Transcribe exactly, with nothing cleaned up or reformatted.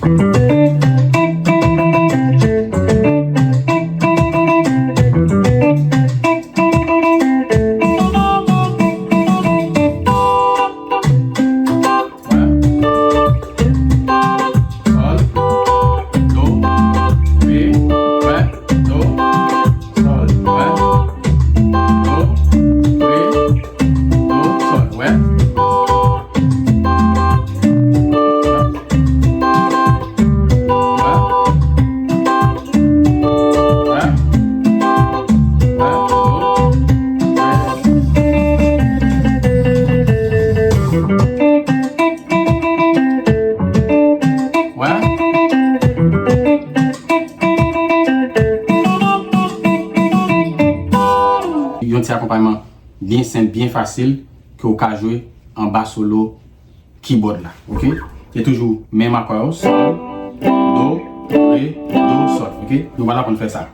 Wè. Sòl, do, re, wè, do, sòl, wè, do, re, do, sòl, wè. Wè. Wè. Wè. Wè. Yon ti akonpayman byen senp, byen fasil ke w ka jwe anba solo keyboard la, oke? Se toujou menm akò yo, sòl, do, re, do, sòl, oke? Nou pral aprann fè sa.